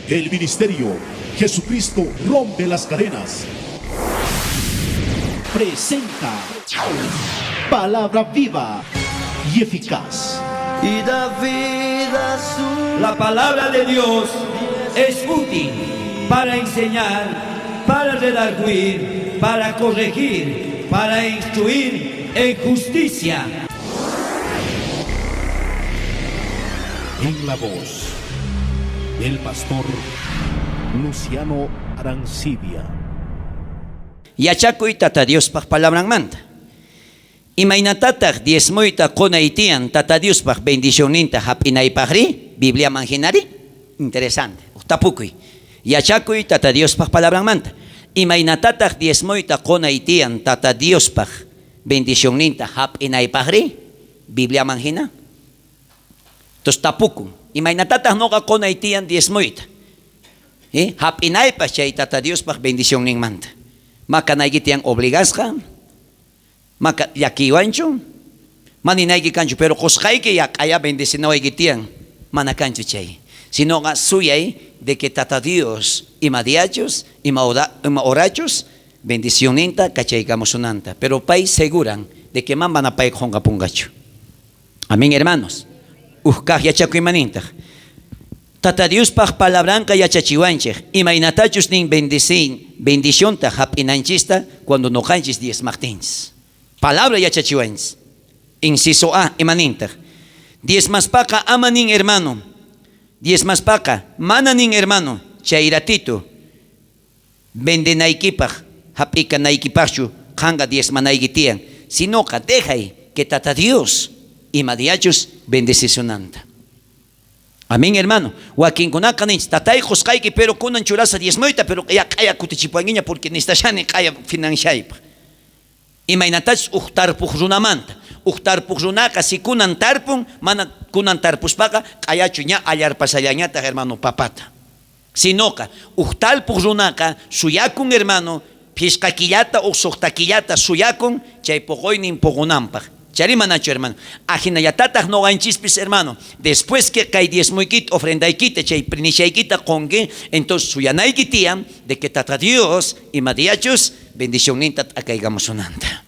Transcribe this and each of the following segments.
El ministerio Jesucristo rompe las cadenas. Presenta Palabra viva y eficaz. Y da vida a su La palabra de Dios es útil para enseñar, para redarguir, para corregir, para instruir en justicia. En la voz del pastor Luciano Arancibia. Yachakuy Tata Diospaj palabranmanta. Imaynatataj diezmoyta qonay tiyan Tata Diospaj bendicionninta jap'inaypajri? Bibliaman jinari? Interesante. Tapukuy. Yachakuy Tata Diospaj palabranmanta. Imaynatataj diezmoyta qonay tiyan Tata Diospaj bendicionninta jap'inaypajri? Bibliaman jina? Entonces tapukun. Imaynatataj noqa qonay tiyan diezmoyta? Jap'inaypaj chay Tata Diospaj bendicionninmanta. Makanayki tiyan obligasqa, maka llakiywanchu, maninayki kanchu, pero qosqayki ya q'aya bendecinawayki tiyan, mana kanchu chay. Sinoqa suyay de que Tata Dios ima diachus, ima horachus, bendicionninta kachaykamusunanta. Pero pay seguran de que man mana pay qonqapunqachu. Amén, hermanos. Uj kaj yachakuymanintaq. Tata Diospaj palabranqa yachachiwanchej. Imaynatachus nin bendicionta jap'inanchista cuando noqanchis diezmajtinchis. Palabra yachachiwanchis. Inciso A, imanintaq. Diezmaspaqa ama nin hermano. Diezmaspaqa mana nin hermano. Chay ratito vendenaykipaj jap'ikanaykipajchu qanqa diezmanayki tiyan. Sinoqa dejay que Tata Dios ima diachus bendecisunanta. Amén, hermano. Wakinkunaqa ninchis, tatay qusqayki, pero kunan churasa diezmoyta, pero ya q'aya kutichipuwankiña porque nistashani q'aya financiaypaj. Imaynatachus uj tarpuj runamanta. Uj tarpuj runaqa si kunan tarpun, mana kunan tarpuspaqa q'ayachu ña allarpasallañataq, hermano, papata. Sinoqa uj talpuj runaqa suyakun, hermano, phishqa killata uj suqta killata suyakun chay poqoynin poqonanpaj. Chari manachu, hermano. Ajinallatataj noqanchispis, hermano. Después que kay diezmoykita, ofrendaykita, chay prinishaykita qonki, entonces suyanayki tiyan de que Tata Dios ima diachus bendicionninta t'akaykamusunanta.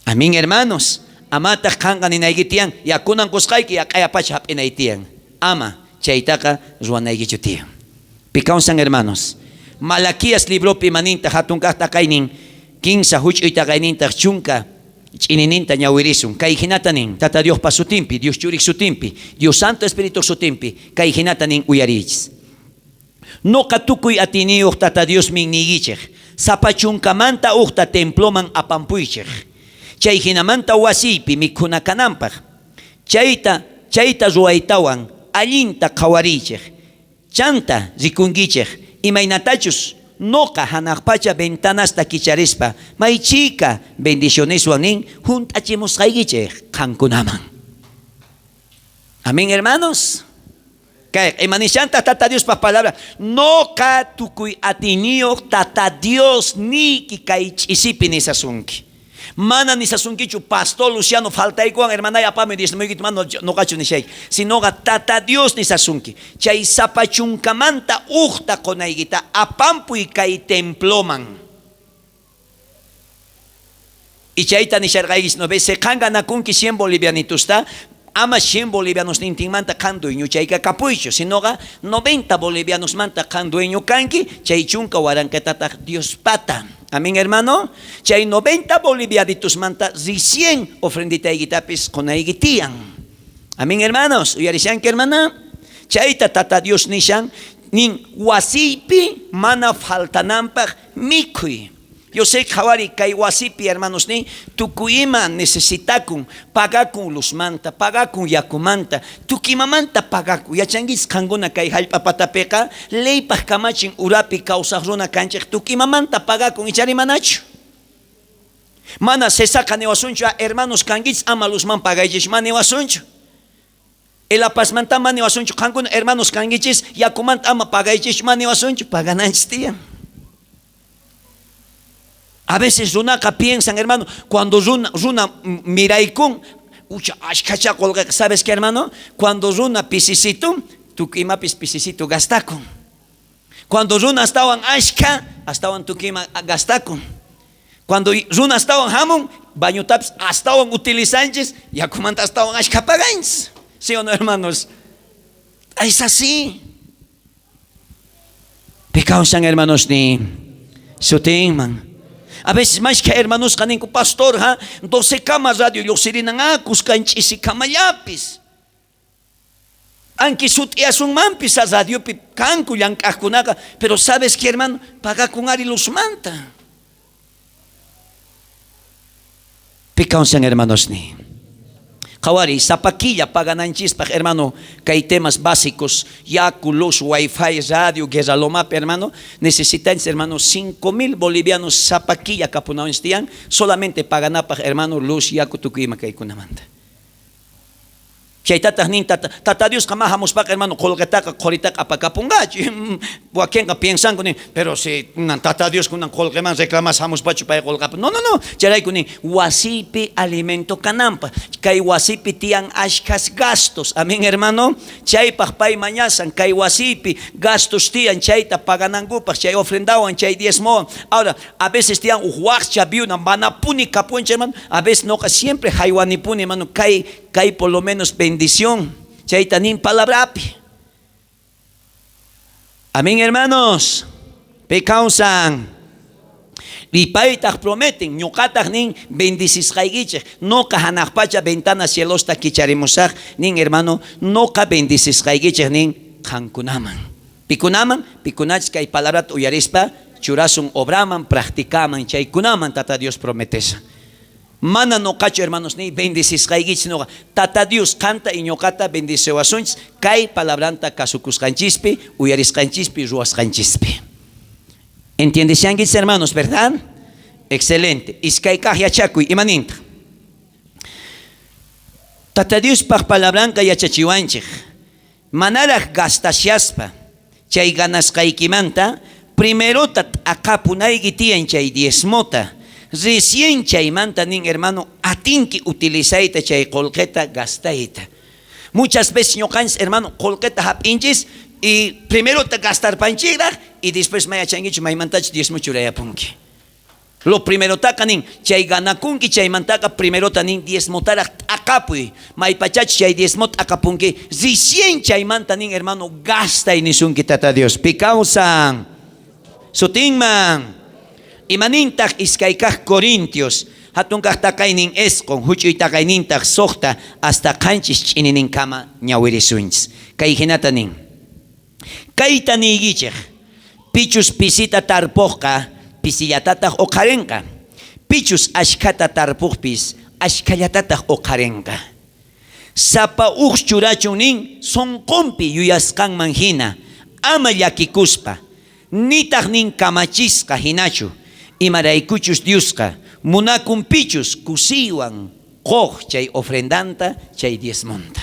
Amén, hermanos. Amataq qanqa ninayki tiyan, ya kunan qusqayki, ya q'aya pacha hap'inay tiyan. Ama chaytaqa ruwanaykichu tiyan. Pikawsan, hermanos. Malaquías libropi maninta hatun kaq taqaynin, kinsa huch'uy taqaynintaq chunka ch'inininta ñawirisun. Kay hinata nin, Tata Diospa sutinpi, Dios Churik sutinpi, Dios Santo Espíritu sutinpi, kay hinata nin uyarichis. Noqa tukuy atiniyuq Tata Dios min niykichej, sapa chunkamanta uqta temploman apampuychej. Chay hinamanta wasiypi mikhuna kananpaj. Chayta ruwaytawan allinta qhawariychej. Chanta rikunkichej, imaynatachus noqa hanaq pacha ventanasta kicharispa, maychika bendicioneswan nin junt'achimusqaykichej qankunaman. Amén, hermanos. Kay imanishanta Tata Diospa palabra, noqa tukuy atiniyuq Tata Dios niyki kay ch'isipi nisasunki. Mana nisasunkichu pastor Luciano faltaykuwan hermanay apami diezmoykita mana noqachu nishayki, sinoqa Tata Dios nisasunki. Chay sapachunkamanta uqta qonaykita apampuy kay temploman. Y chayta nisharqaykis no ves, qan ganakunki 100 bolivianitusta, ama 100 bolivianos nintinmanta qan dueño chayka kapuychu, sinoqa 90 bolivianosmanta qan dueño kanki, chay chunka waranqatataq Diospata. Amén, hermano. Chay 90 bolivianitusmanta recién ofrenditaykitapis qonayki tiyan. Amén, hermanos. Uyarishanki, hermana. Chayta Tata Dios nishan, nin wasiypi mana faltananpaj mikhuy. Yo sé qhawari kay wasipi, hermanos, ni tukuyima necesitakun, pagakun luzmanta, pagakun yakumanta, tukimamanta pagakun. Yachanguis qankuna kay jallp'a patapiqa leypaj kamachin urapi kawsaj runa kanchej tukimamanta pagakun, ichari manachu. Mana sesaqa niwasunchu, ah, hermanos kanguis ama luzman pagaychis, ma niwasunchu. El apasmanta ma niwasunchu, qankuna hermanos kanguichis yakumanta ama pagaychis, ma niwasunchu, pagananchis tiyan. A veces runaqa piensan, hermano, cuando runa miraykun, ucha, ashkacha qolqeqa, ¿sabes qué, hermano? Cuando runa pisisitun, Tukuy imapis pisisitu gastakun. Cuando runa astawan ashkha, astawan tukuy ima gastakun. Cuando runa astawan jamun, bañotapis astawan utilizanchis, yakumanta astawan ashkha paganchis. ¿Sí o no, hermanos? Es así. Picausan, hermanos, ni sutinman. A veces mashkha hermanosqa ninku, pastor, ha, 12 kama radio lluqsirinan kuskan ch'isi kamallapis. Anki sut'iyasunmanpis a radiopi kanku llank'aqkunaqa, pero sabes que, hermano, pagakun ari luzmanta. Picausan, hermanos, ni. Qhawariy, sapa killa pagananchispaj, hermano, kay temas básicos, yaku, luz, wifi, radio, Guerra Lomapi, hermano, necesitanchis, hermano, 5.000 bolivianos sapa killa kapunawanchis tiyan, solamente paganapaj, hermano, luz, yaku, tukuy ima kaykunamanta. Chaytataj nin tata, tata Diosqa ma jamuspaqa, hermano, qolqetaqa, qoritaqa apakapunqachu. Wakinqa piensanku nin, pero si kunan tata Dios kunan qolqeman reclamas jamuspachu pay qolqapa. No, no, no. Chayrayku nin, wasipi alimento kananpaj. Kay wasipi tiyan ashkhas gastos. Amén, hermano. Chaypaj pay mañasan, kay wasipi gastos tiyan chayta paganankupaj, chay ofrendawan, chay diezmowan. Ahora, a veces tiyan uj wajcha viuda, manapuni kapuncha, hermano. A veces noqa siempre haywanipuni, hermano, kay, kay por lo menos bendición. Chayta nin palabrapi. Amén, hermanos. Pecausan. Y paytaj prometen, ñuqataj nin bendicisqaykichej, noqa hanaq pacha ventana cielosta kicharimusaj, nin hermano, noqa bendicisqaykichej nin qankunaman. Pikunaman, pikunachis kay palabrata uyarispa, churasun obraman, practicaman, chaykunaman Tata Dios prometesa. Mana noqachu, hermanos, ni bendicisqaykichis noqa. Tata Dios qanta y ñuqata bendiciwasunchis, kay palabranta kasukusqanchispi, uyarisqanchispi, ruwasqanchispi. ¿Entiendeshankichis, hermanos, verdad? Excelente. Iskay kaj yachakuy, imaninta? Tata Diospaj palabranqa yachachiwanchej. Manaraj gastashaspa, chay ganasqaykimanta, primerota t'aqapunayki tiyan chay diezmota. Recién chaymanta nin, hermano, atinki utilizayta chay qolqeta gastayta. Muchas veces ñuqanchis, hermano, qolqeta hap'inchis y primero te gastarpanchiraj y después mayachankichu maymantachus diezmo churayapunki. Lo primero taqa nin, chay ganakunki chaymantaqa primero ta nin diezmotaraj t'aqapuy. Maypachach chay diezmo t'aqapunki, recién chaymanta nin, hermano, gastay nisunki Tata Dios. Picausan. Sutinman. Imanintaj iskay kaj Corintios, hatun kaj taqaynin esqon, huch'uy taqaynintaj soqta, hasta qanchis ch'inininkama ñawirisunchis. Kay hinata nin. Kayta niykichej, pichus pisita tarpojqa, pisillatataj uqharenqa. Pichus ashkhata tarpojpis, ashkhallatataj uqharenqa. Sapa uj churachun nin, sonqonpi yuyasqanman hina, ama llakikuspa, nitaj nin kamachisqa hinachu, imaraykuchus Diosqa, munakun pichus kusiywan qoj chay ofrendanta, chay diezmonta.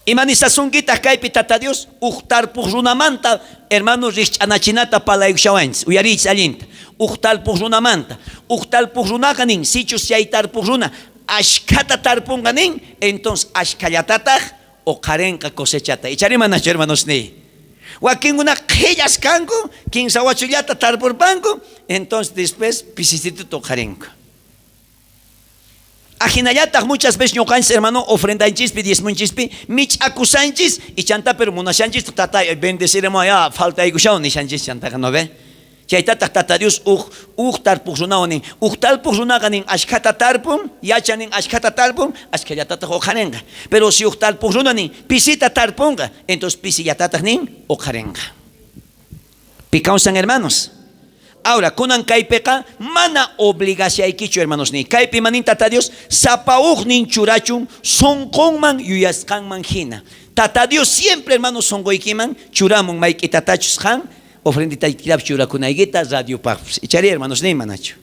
Imanisasunkitaq kaypi Tata Dios, uj tarpuj runamanta, hermano, rijch'anachinata palaykushawanchis, uyariychis allinta. Uj tarpuj runamanta, uj tarpuj runaqa nin, sichus chay tarpuj runa ashkhata tarpunqa nin, entonces ashkhallatataj uqharenqa cosechata. Ichari manachu, hermanos, ni. Wakinkuna qhillas kanku, kinsa wachullata tarpurpanku, entonces después pisisituta uqharenku. Ajinallataj muchas veces ñuqanchis, hermano, ofrendanchispi, diezmonchispi, mich'akusanchis, y chanta pero munashanchis, tata, bendeciremos allá, faltaykushaw nishanchis chantaqa, ¿no ve? Chaytataq Tata Dios uj, uj tarpuj runawan nin, uj tarpuj runaqa nin, ashkhata tarpun, yacha nin, ashkhata tarpun, ashkhallatataq uqharenqa. Pero si uj tarpuj runa nin, pisita tarpunqa, entonces pisillatataq nin, uqharenqa. Picausan, hermanos. Ahora, kunan kaypiqa mana obligaciaykichu, hermanos, ni. Kaypi manin Tata Dios, sapa uj nin churachun, sonqonman yuyasqanman hina. Tata Dios siempre, hermanos, sonqoykiman churamun mayk'itatachus qan, ofrenditaykitapis churakunaykita radiopaqpis. Ichari, hermanos, ni manachu.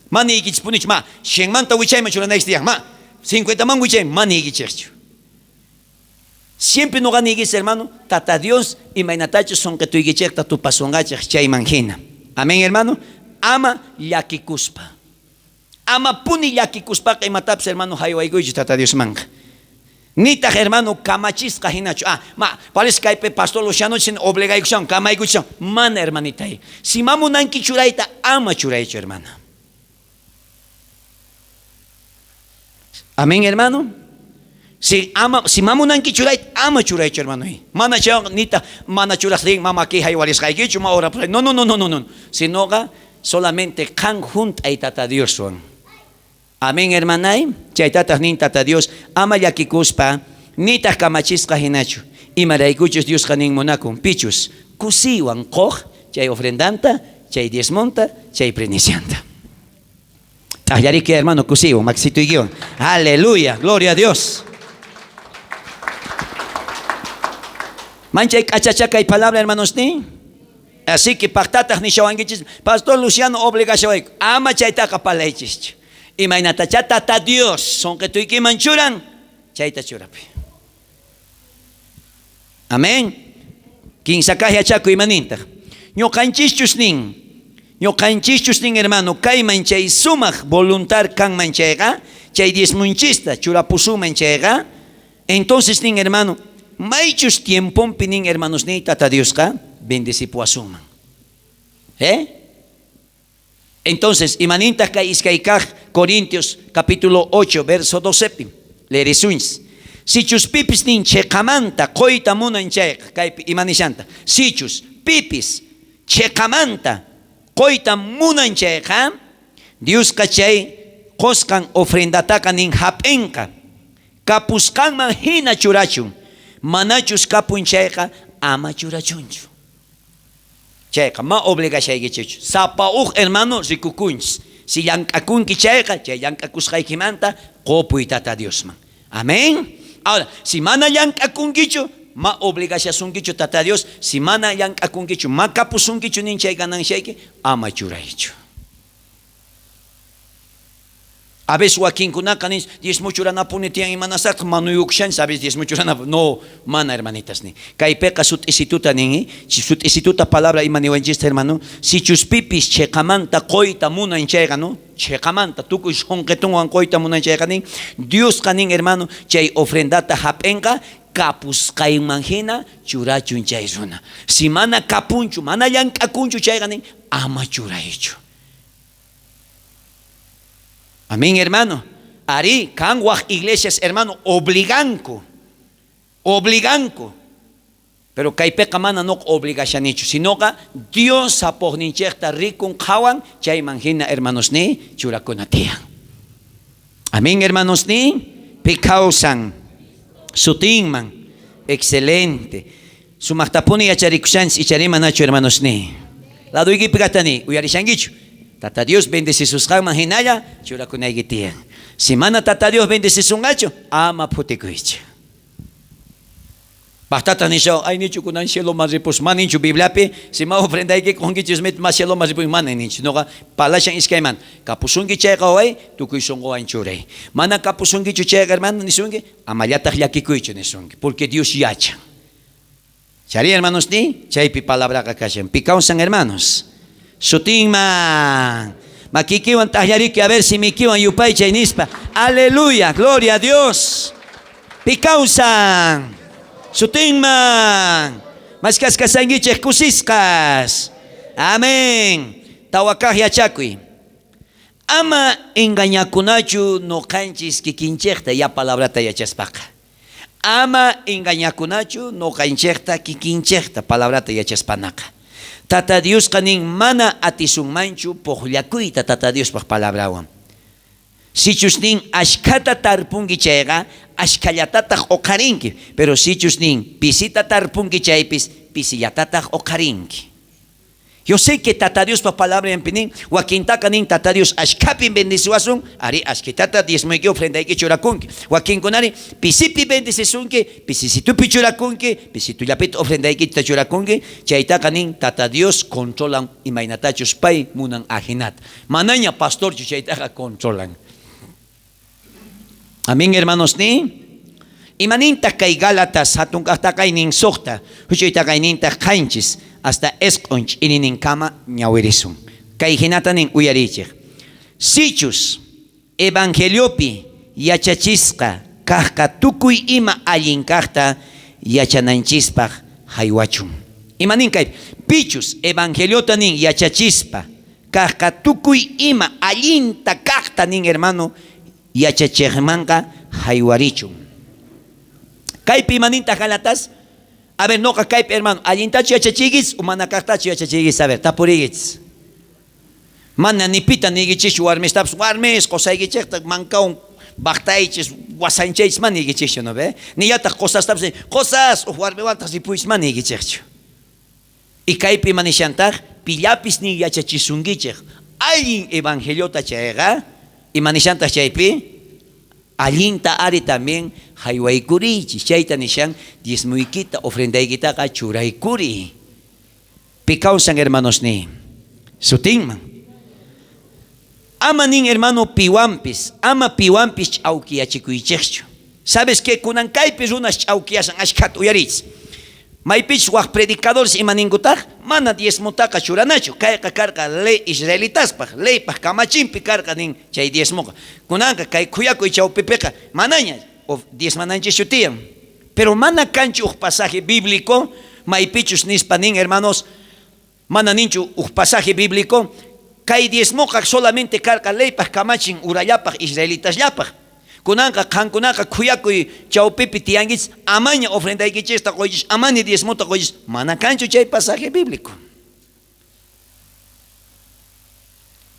Maniykichispunichu, ma, 100manta wichayman churanaykichis tiyan, ma, 50man wichayman, maniykichejchu. Siempre noqa niykichis, hermano, Tata Dios imaynatachus sonqetuykichejta tupasunqachej chayman hina. Amén, hermano. Ama llakikuspa. Ama puni llakikuspaqa imatapis, hermano, haywaykuychu Tata Diosmanqa. Nitaj hermano kamachisqa jinachu. Ah, ma, parece kaypi pastor Luciano chin obligaykushan, kamaykushan. Mana hermanitay. Si ma munanki churayta, ama churaychu hermana. Amén, hermano. Si ama, si ma munanki churayta, ama churaychu hermano. Mana chay nita mana churaqtin mama ki haywarisqaykichu ma ora No, no, no, no, no, no. Sinoqa solamente qan junt'ay Tata Dioswan. Amén, hermanay. Chaytataq nin Tata Dios, ama llakikuspa, nitaq kamachisqa hinachu. Imaraykuchus Diosqa nin munakun, pichus kusiywan quj chay ofrendanta, chay diezmonta, chay prenicianta. T'aqllariki hermano kusiywan, maksituykiwan. Aleluya, gloria a Dios. Manchay k'achachakay palabra, hermanos ni. Así que paqtataq nishawankichis, Pastor Luciano obligashawayku, ama chaytaqa palaychischu. Imaynatachá Tata Dios sonqetuykiman churan, chayta churapi. Amén. Kinsa kaj yachakuy imanintaq. Ñuqanchischus nin, ñuqanchischus nin hermano, kayman chay sumaq voluntar kanman chayqa, chay diezmunchista churapusuman chayqa, entonces nin hermano, maychus tiempompi nin hermanos ni Tata Diosqa bendecipuasunman. ¿Eh? Entonces, imanintaq kay iskay kaj Corintios capítulo 8 verso 12 pi leerisunchis. Sichus pipis nin cheqamanta qoyta munan chayqa, kaypi imanishanta. Sichus pipis cheqamanta qoyta munan chayqa, Diosqa chay qosqan ofrendataqa nin hap'inqa. Kapusqanman hina churachun. Manachus kapun chayqa, ama churachunchu. Chayqa ma obligashaykichikchu. Sapa uj hermano rikukunchis. Si llank'akunki chayqa, chay llank'akusqaykimanta qupuy Tata Diosman. Amén. Ahora, si mana llank'akunkichu, ma obligashasunkichu Tata Dios, si mana llank'akunkichu, ma kapusunkichu nin chay gananciayki, ama churaychu. A veces wakinkunaqa nin, diezmo churanapuni tiyan imanasaqtaq manuyukushanchis, a veces diezmo churanapuni. No, mana hermanitas nin. Kaypiqa sut'isituta nin, sut'isituta palabra ima niwanchista hermano, sichus pipis cheqamanta qoyta munan chayqa, no? Cheqamanta tukuy sonqetunwan qoyta munan chayqa nin, Diosqa nin hermano, chay ofrendata hap'inqa kapusqayman hina churachun chay runa. Si mana kapunchu, mana llank'akunchu chayqa nin, ama churaychu. Amén, hermano. Ari, kan waj iglesias, hermano, obliganku. Obliganku. Pero kaypiqa mana noqa obligashanichu, sinoqa Dios sapojninchejta rikun qhawan, chayman hina, hermanos ni, churakuna tiyan. Amén, hermanos ni, pi kawsan sutinman. Excelente. Sumaqtapuni yacharikushanchis, ichari manachu, hermanos ni. Ladoykipi katani, uyarishankichu. Tata Dios bendecisusqanman hinalla churakunayki tiyan. Si mana Tata Dios bendecisunqachu, ama phutikuychu. Paqtata nishaw, ay nichu kunan cieloman ripus, ma ninchu Bibliapi, si ma ofrendayki qunkichis mit ma cieloman ripus, mana ninchu. Noqa palashan iskayman, kapusunki chayqa waway, tukuy sunquwan churay. Mana kapusunkichu chayqa, hermano, nisunki, amallataq llakikuychu nisunki, porque Dios yachan. Chari, hermanos, ni, chaypi palabraqa kashan. Pi kawsan, hermanos. Sutinman. Makikiwan t'aqllariki, a ver si mikiwan yupaychay nispa. Aleluya, gloria a Dios. Pi kawsan. Sutinman. Mask'askasankichej kusisqas. Amén. Tawa kaj yachakuy. Ama engañakunachu noqanchis kikinchejta, ya palabrata yachaspaqa. Ama engañakunachu noqanchejta kikinchejta palabrata yachaspanaqa. Tata Diosqa nin mana atisunmanchu pujllakuyta Tata Diospaj palabrawan. Sichus nin ashkhata tarpunki chayqa, ashkhallatataj oqharinki. Pero sichus nin pisita tarpunki chaypis, pisillatataj oqharinki. Yo sé que Tata Diospa palabra en nin, wakintaqa nin Tata Dios ashkhapin bendiciwasun, ari ashkitata diezmoyki ofrendayki churakunki. Wakinkunari pisipi bendicisunki, pisisitupi churakunki, pisitullapita ofrendaykita churakunki, chaytaqa nin Tata Dios controlan imaynatachus pay munan ajinata. Manaña pastorchu chaytaqa controlan. Amén, hermanos, ni. Imanintaq kay Gálatas hatun k'ajtaqaynin suqta, huch'uytaqaynintaq qanchis, hasta esq'un ch'inininkama ñawirisun. Kay hinata nin uyarichej. Sichus evangeliopi yachachisqa kajqa tukuy ima allin kajta yachananchispaj jaywachun. Ima nin kaypi? Pichus evangeliota nin yachachispa kajqa tukuy ima allinta kajta nin hermano yachachejmanqa jaywarichun. Kaypi ima nintaj Galatas? A ver, noqa kaypi hermano, allintachu yachachiykichis o mana kajtachu yachachiykichis? A ver, tapuriykichis. Mana ni pita niykichischu warmistapis, warmis qosaykichejta mankawan bajtaychis, wasanchaychis, mana niykichischu, no ve? Nillataj qosastapis, qosas, uj warmiwantaj ripuychis, mana niykichejchu. Y kaypi ima nishantaj, pillapis ni yachachisunkichej allin evangeliota chayqa, ima nishantaj chaypi? Allinta ari también jaywaykuriychis, chayta nishan diezmoykita, ofrendaykitaqa churaykuriy. Pi kawsan hermanos ni sutinman. Ama nin hermano piwanpis, ama piwanpis ch'awkiyachikuychejchu. ¿Sabes qué? Kunan kaypi runas ch'awkiyasan ashkhata uyariychis. Maypichus waj predicadores ima ninkutaj, mana diezmotaqa churanachu. Kayqa karqa ley israelitaspaj, leypaj kamachinpi karqa nin chay diezmoqa. Kunanqa kay khuyakuy chawpipiqa manaña diezmananchischu tiyan. Pero mana kanchu uj pasaje bíblico, maypichus nispa nin hermanos, mana ninchu uj pasaje bíblico, kay diezmoqa solamente karqa leypaj kamachin urallapaj israelitasllapaj. Kunanqa qankunaqa khuyakuy chawpipi tiyankichis, amaña ofrendaykichista qoychis, amaña diezmota qoychis, mana kanchu chay pasaje bíblico.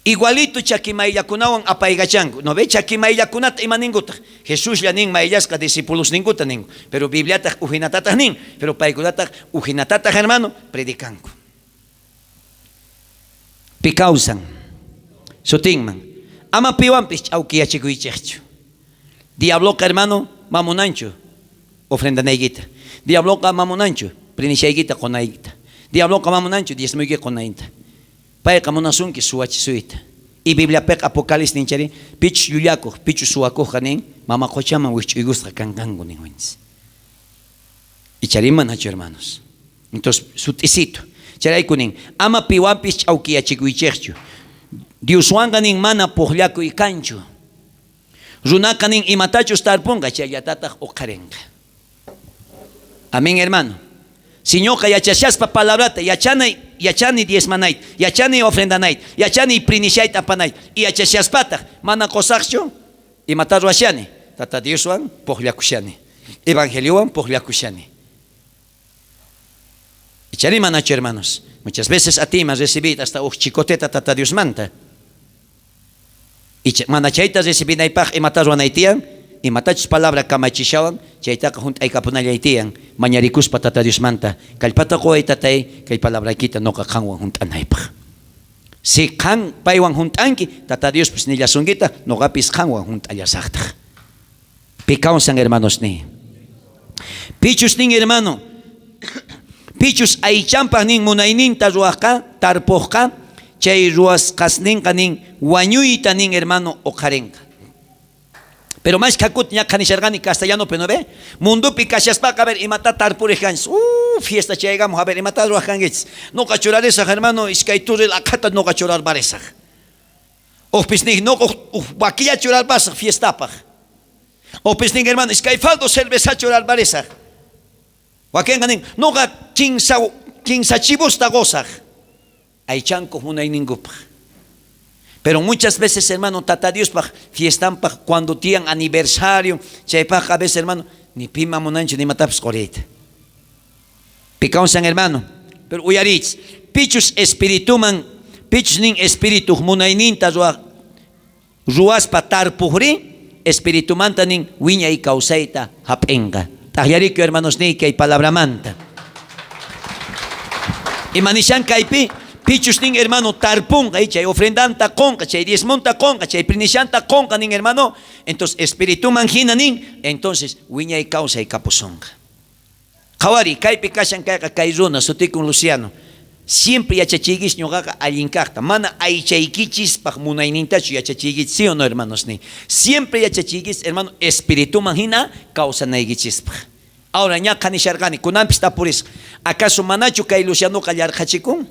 Igualito chakimayllakunawan apaykachanku. ¿No ve? Chakimayllakunata ima ninkutaj? Jesuslla nin mayllasqa discípulos ninkuta ninku. Pero Bibliataj ujinatataj nin. Pero paykunataj ujinatataj hermano predicanku. Pi kawsan sutinman. Ama piwanpis ch'awkiyachikuychejchu. Diabloqa hermano mamunanchu ofrendanaykita. Diabloqa mamunanchu prinishaykita qonaykita. Diabloqa mamunanchu diezmoyki qonayta. Payqa munasunki suwachisuyta. Y Bibliapiqa Apocalipsis ninchari, pichus llullakuj, pichus suwakujqa nin, mama qochaman wijch'uykusqa kanqanku nin winchis. Ichari manachu hermanos. Entonces, sut'isito. Chayrayku nin, ama piwanpis ch'awkiyachikuychejchu. Dioswanqa nin mana pujllakuy kanchu. Runaqa nin imatachus tarpunqa, chayllatataj uqharinqa. Amén, hermano. Si ñoqa yachashaspa palabrata, yachani, yachani diezmanayta, yachani ofrendanayta, yachani prinishayta apanayta, y yachashaspataj, mana qosajchu, imata ruwashani, Tata Dioswan pujllakushani, evangeliowan pujllakushani. Ichari manachu, hermanos. Muchas veces a ti me recibí hasta uj chicoteta Tata Diosmanta. Mana chayta recibinaypaj imata ruwanay tiyan, imatachus palabra kamachishawan, chaytaqa junt'aykapunallay tiyan, mañarikuspa Tata Diosmanta. Kallpata quway tatay, kay palabraykita noqa qanwan junt'anaypaj. Si qan paywan junt'anki, Tata Diospis nillasunkita, noqapis qanwan junt'allasajtaj. Pi kawsan, hermanos ni. Pichus nin, hermano, pichus aychanpaj nin munayninta ruwajqa, tarpojqa, chay ruwasqasninqa nin wañuyta nin, hermano, uqharinqa. Pero más kakut ña qhanisharqani castellano pero no ve. Mundupi kashaspaqa, a ver, imata tarpuriq kanchis. Fiesta chaygamos, a ver, imata ruwaq kankichis. Noqa churarisaq, hermano, iskay turril aqhata noqa churarparisaq. Ujpis nin, noqa uj vaquilla churarpasaq fiestapaq. Ujpis nin, hermano, iskay faldo cerveza churarparisaq. Wakinqa nin, noqa kinsa chivosta gozaq. Aychankuq munayninkupaq. Pero muchas veces, hermano, Tata Diospaq fiestampaq cuando tiyan aniversario, chaypaq a veces, hermano, ni pima munanchu ni matapis qoriyta. Pikawsan, hermano. Pero uyarich, pichus espirituman, pichus nin espíritu munayninta ruwaspa tarpujri, espiritumanta nin wiñay kawsayta hap'inqa. T'aqllariku, hermanos, ni kay palabramanta. Imanishan kaypi, pichus nin hermano tarpunqa, y chay ofrendanta qonqa, chay diezmonta qonqa, chay prinishanta qonqa nin hermano, entonces espirituman hina nin, entonces wiñay kawsay kapusonqa. Qhawari, kaypi kashan kayqa kay runa, sutikun Luciano. Siempre yachachiykichis ñuqaqa allin kaqta, mana aychaykichispaq munaynintachu yachachiykichis, ¿sí o no, hermanos? Ni. Siempre yachachiykichis, hermano, espirituman hina kawsanaykichispaq. Ahora ña qhanisharqani, kunanpis tapurisqa, ¿acaso manachu kay Lucianoqa llarqhachikun?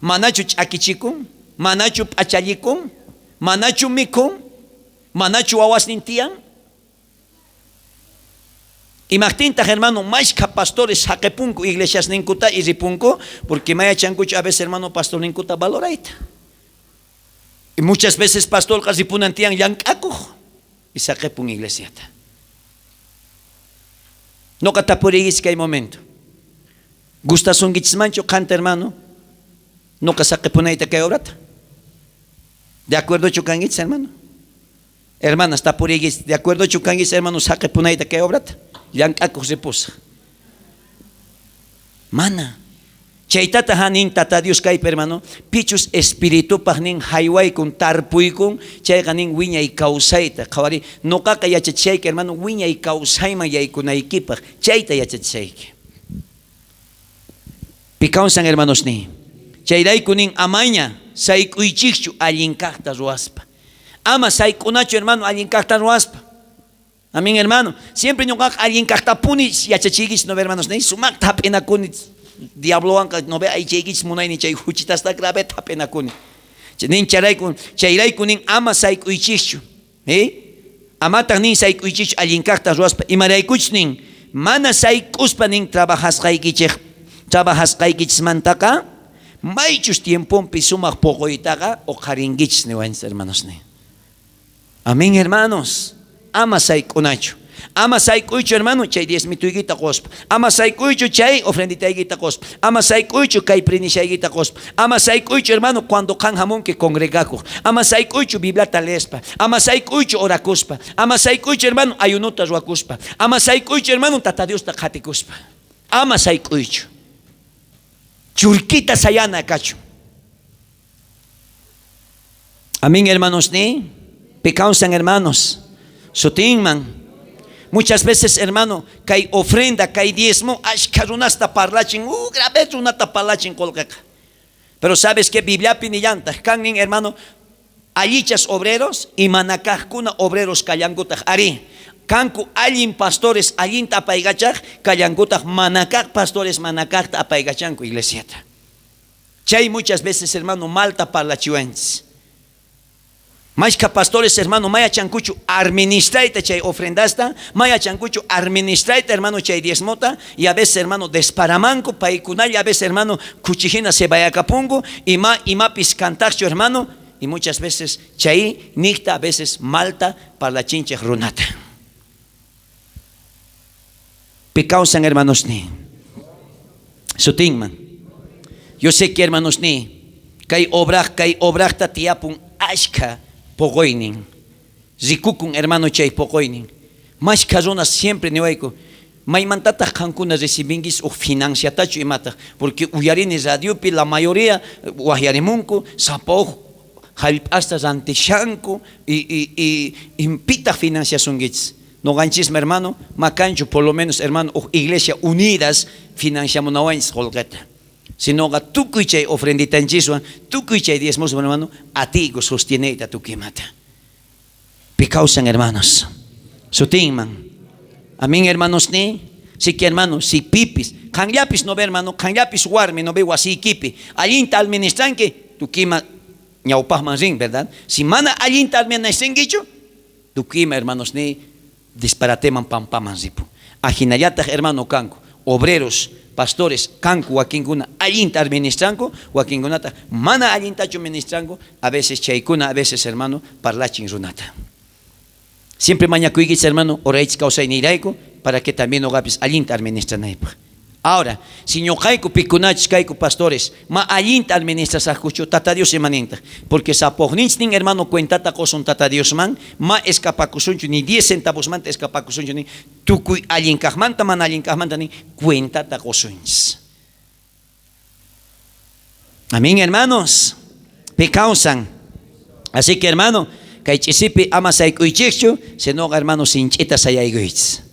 Manachu ch'akichikun? Manachu p'achallikun? Manachu mikhun? Manachu wawasnin tiyan? Imajtintaj, hermano, mashkha pastores saqepunku iglesiasninkuta y ripunku? Porque ma yachankuchu a veces, hermano, pastorninkuta valorayta. Y muchas veces pastorqa ripunan tiyan llank'akuj y saqepun iglesiata. Noqa tapuriykichis kay momento. Gustasunkichis qanta, hermano? Noqa saqepunayta kay obrata. ¿De acuerdochu kankichis, hermano? Hermanas, tapuriykichis, ¿de acuerdochu kankichis, hermano, saqepunayta kay obrata? Llank'akuj ripusaj. Mana. Chaytata nin Tata Dios kaypi, hermano, pichus espiritupaj nin haywaykun tarpuykun, chayqa nin wiñay kawsayta. Qhawari, noqaqa yachachishayki, hermano, wiñay kawsayman yaykunaykipaj, chayta yachachishayki. Pi kawsan, hermanos, ni. Chayrayku nin amaña sayk'uychikchu allin kajta ruwaspa. Ama sayk'unachu, hermano, allin kajta ruwaspa. Amén, hermano. Siempre ñuqaqa allin kajtapuni yachachiykichis, no, hermanos, ni sumaqta hap'inakuni. Diablowanqa no ve aychaykichis munayni chay huchitasta grave hap'inakuni. Nin chayrayku, chayrayku nin ama sayk'uychischu. ¿Eh? Amataq nin sayk'uychischu allin kajta ruwaspa. Imaraykuchus nin mana sayk'uspa nin trabajasqaykichik, trabajasqaykichismantaqa maychus tiemponpi sumaq poqoytaqa uqharinkichis niwanchis, hermanos, ni. Amén, hermanos. Ama sayk'unachu. Ama sayk'uychu, hermano, chay diezmituykita qospa. Ama sayk'uychu chay ofrenditaykita qospa. Ama sayk'uychu kay prinishaykita qospa. Ama sayk'uychu, hermano, cuando qan hamunki congregakuq. Ama sayk'uychu Bibliata leespa. Ama sayk'uychu orakuspa. Ama sayk'uychu, hermano, ayunuta ruwakuspa. Ama sayk'uychu, hermano, Tata Diosta qhatikuspa. Ama sayk'uychu. Churkita sayana kachu. Amén, hermanos, ni. Pi kawsan, hermanos. Sutinman. Muchas veces, hermano, kay ofrenda, kay diezmo, ashka runasta parlachin, grave runata parlachin qolqeqa. Pero sabes que Bibliapi nillantaj, kan nin, hermano, allichas obreros y manakajkuna obreros kallankutaj. Ari, kanku allin pastores allinta apaykachaj, kallankutaj manakaj pastores manakajta apaykachanku iglesiata. Chay muchas veces, hermano, malta parlachiwanchis. Mashka pastores, hermano, maya chancuchu administraita chay ofrendasta, maya chancuchu administraita, hermano, chay diezmota, y a veces, hermano, desparamanco, paikunalla, a veces, hermano, cuchijina se vayacapungo, y ma, y mapis cantacho, hermano, y muchas veces chay nicta, a veces malta, para la chinche runata. Pi kawsan, hermanos, ni. Sutinman. Yo sé que, hermanos, ni, kay obraj, kay obrajta tiapun ashka pogoynin. Rikukun, hermano, chay pogoynin. Mashka runas siempre niwayku. Maymantataq qankuna recibinguis uj financiatachu imataq, porque uyarini radiopi la mayoría wajyarimunku, sapa uj jallp'asta rantishanku y pitaq financiasunkichis. Noqanchismi, hermano, makanchu por lo menos, hermano, uj iglesia unidas financiamunawanchis qolqeta. Sinoqa tukuy chay ofrenditanchiswan, tukuy chay diezmoswan, hermano, atiku sostieneyta tukimata. Pi kawsan, hermanos. Sutinman. Amén, hermanos, ni. Si que, hermano, si pipis, qanllapis no ve, hermano, qanllapis warmi no ve wasiykipi, allinta administranki, tukima ñawpajman rin, ¿verdad? Si mana allinta administrankichu, tukima, hermanos, ni disparateman pampaman ripu. Ajinallataq, hermano, kanku, obreros, pastores, kanku wakinkuna allinta administranku, wakinkunata mana allintachu administranku, a veces chaykuna, a veces, hermano, parlachin runata. Siempre mañakuykichis, hermano, oraychis kawsaynirayku, para que también noqapis allinta administranaypaj. Ahora, si ñuqayku pikunachis kayku pastores, ma allinta administrasaqkuchu, Tata Dios imanintaj, porque sapojninchis hermano cuentata qosun Tata Dios man, ma escapakusunchu, ni 10 centavos manta escapakusunchu, ni tukuy allin kajmanta, mana allin kajmanta, ni cuentata qosunchis. Amén, hermanos. Pi kawsan. Así que, hermano, kay ch'isipi ama sayk'uychikchu, sinoqa, hermano, sinch'ita sayaykuychis.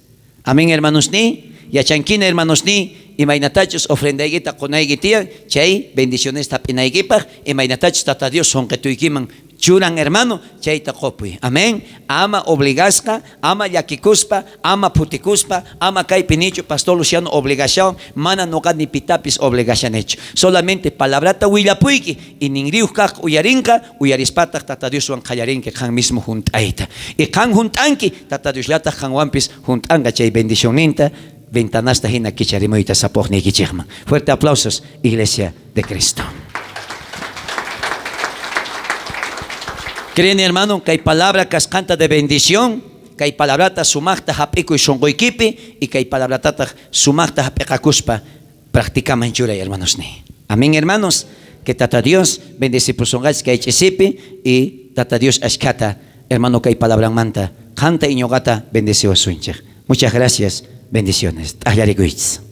Amén, hermanos, ni. Yachankina, hermanos, ni. Imaynatachus ofrendaykita qunayki tiyan, chay bendiciones hap'inaykipaj, imaynatachus Tata Dios sonqetuykiman Churan hermano, chayta qopuy. Amén. Ama obligasqa, ama llakikuspa, ama phutikuspa, ama kaypi nichu pastor Luciano obligashawan, mana noqa ni pitapis obligashanichu. Solamente palabrata willapuyki y ninriyuj kaj uyarinqa, uyarispataj Tata Dioswan qallarinki qan mismo junt'ayta. Y qan junt'anki, Tata Diosllataj qanwanpis junt'anqa chay bendicionninta, ventanasta hina kicharimuyta sapojniykichejman. Fuerte aplausos, Iglesia de Cristo. Creen, hermano, kay palabra kasqanta de bendición, kay palabrata sumaqta hap'ikuy sunquykipi y kay palabratataq sumaqta hap'iqakuspa practicaman churay, hermanos ni. Amén, hermanos. Que Tata Dios bendecipusonqachis kay ch'isipi y Tata Dios ashkhata, hermano, kay palabranmanta qanta y ñuqata bendeciwasunchej. Muchas gracias. Bendiciones. T'aqllarikuychis.